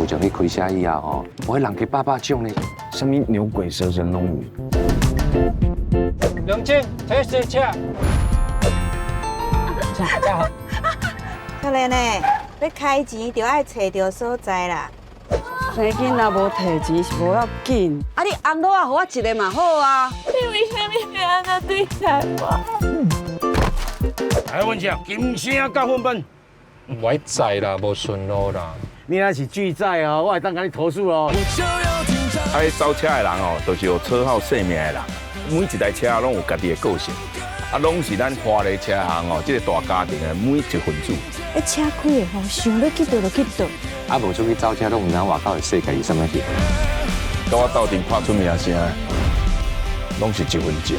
自從去開車以後吼，我人去百百種呢，啥物牛鬼蛇神攏有。冷靜，提示車。少年呢，欲開錢就愛揣著所在啦。生囡仔無提錢是無要緊，啊你翁某仔予我一个嘛好啊。你為啥物欲按呢對待我？來，問一下，金星甲分分，我載啦，無順路啦。你若是拒載哦，我會當共你投訴哦。啊，彼走車的人哦，就是有車號姓名的人，每一台車攏有家己的個性，啊，攏是咱華麗車行哦，這個大家庭的每一份子。欸，車開的吼，想欲去佗就去佗。啊，無出去走車，攏毋知影外口的世界是啥物去。佮我鬥陣拍出名聲，攏是一份情。